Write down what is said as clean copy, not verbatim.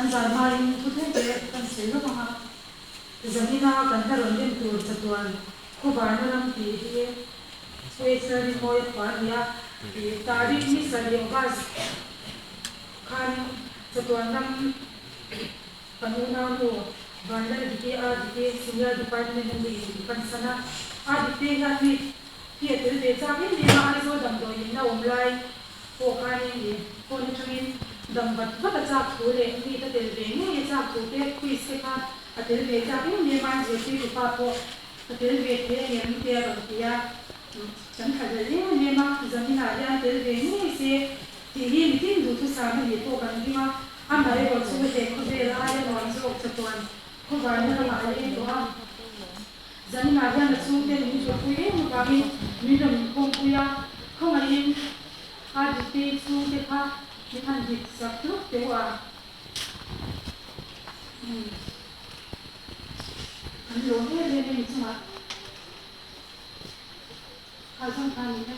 An zan hmain thu tlem te kan sawi lawk ang a, Zanina kan hla rawn en tur chatuan khawvarna ram tih hi Swiss rinmawi a phuah a ni a, Tarik ni sarih August khanin chatuan ram kan unaunu Vanlaldiki Ardiki Senior Department a mi in kan san a, Ardikte hian mi hi a tel ve chak em em a, Aizawl damdawi in la awm lai pawh khanin i phone atangin dam vat vat a chak thu leh mi ka tel ve ngei a chak thu te quiz te kha a tel ve chak em em a, zirtirtupa pawh ka tel ve thei a ngem te a rawn ti a, kan thlahlel em em a, zaninah hian tel ve ngei se tih hi mitin duhthusam a nih pawh kan ring a, amaherawh chu he khawvel aia nuam zawk chatuan khawvarna lamah a leng tawh a. Zaninah hian a chhungte min tlawhpui em avangin min rawn inkhawmpui a, khawngaihin RDP chhungte kha min han hit sak tluk teuh a. Umm. An lawm em em a ni chungah. Kha zawng kha a ni e.